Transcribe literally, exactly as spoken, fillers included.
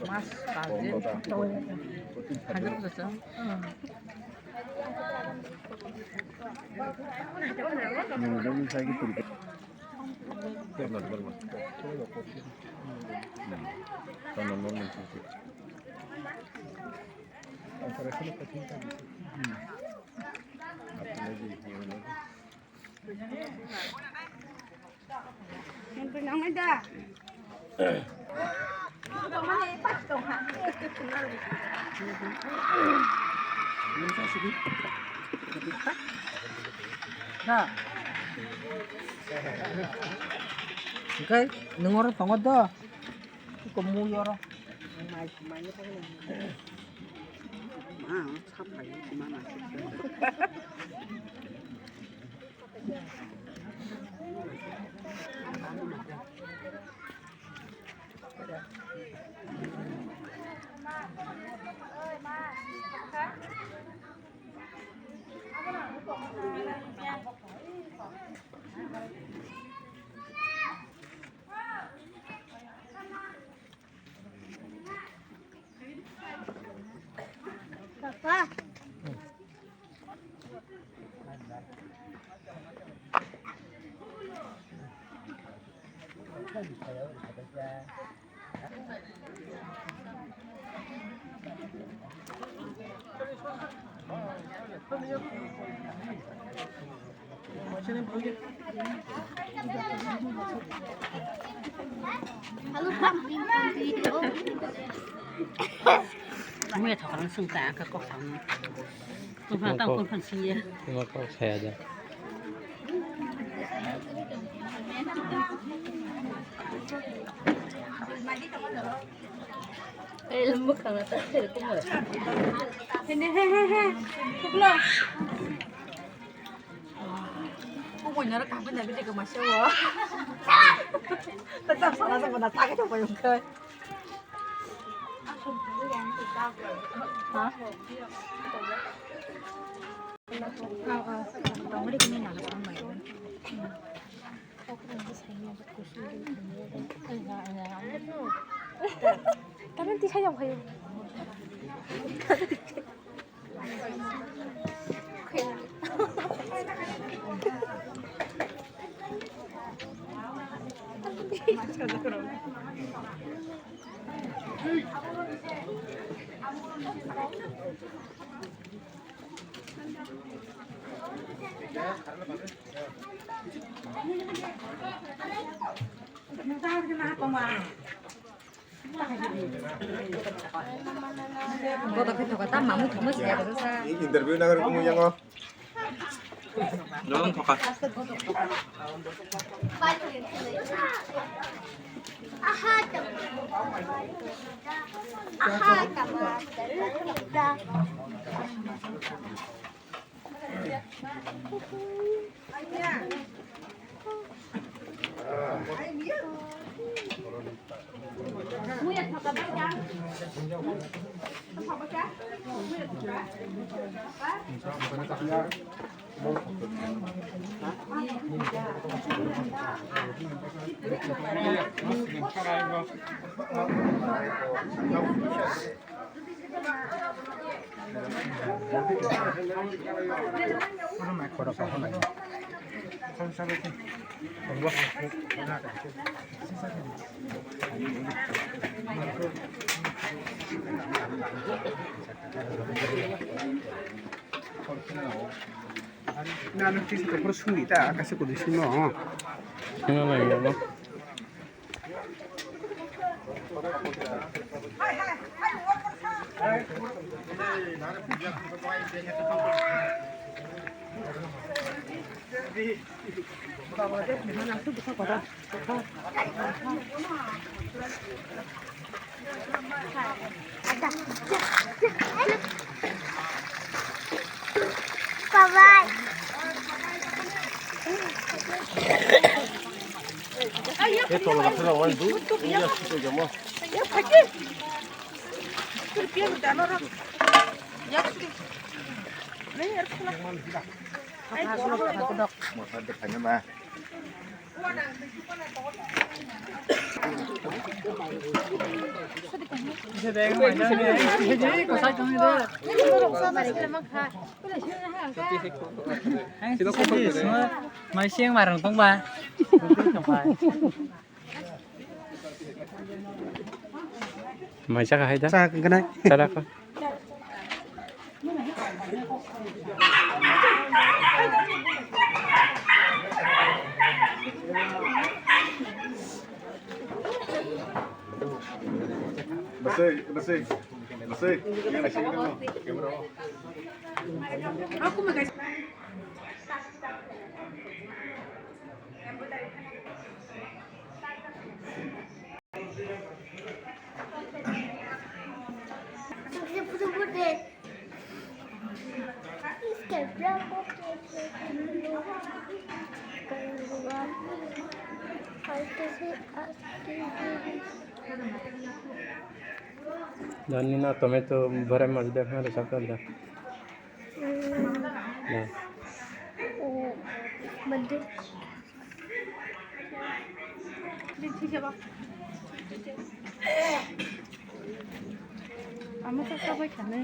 Mas kaje. Hajar bwsa. Hwnkhe nwng oro tongo do. Iko mui oro. Mai, mai no tangwi nang. Ma, sapai, ma, ma. Papa. Mui thokarang sung ta ang kok thang. Tungphang tang tungphang sing ya. Tungphang kok saya aja. Eh, lembuk sama tak terkuma. Ini he he he. Kuklo. Kukmo nyara kaham na bide kama sewa. Tetap salah sama na tak itu payung kai. Ha? Oh, oh. Tongri kini na. Taman tisai yang kayu. Interview nagar kumu yango. Dorong thoka. Aha, tama. Aha, tama. Na, nung tisi kopor sungdi ta, kaisa kudui sungno. Sungna nai, no? Mai sing marang tongba. Mai chaka hai da. Chaka ganai. Chara ko. Masih, masih, masih. Yang masih itu, kamera. Aku mau kasih. Dani na tomato borai mas de khna rwchapjak da. Na. Ama sa sa bai khane.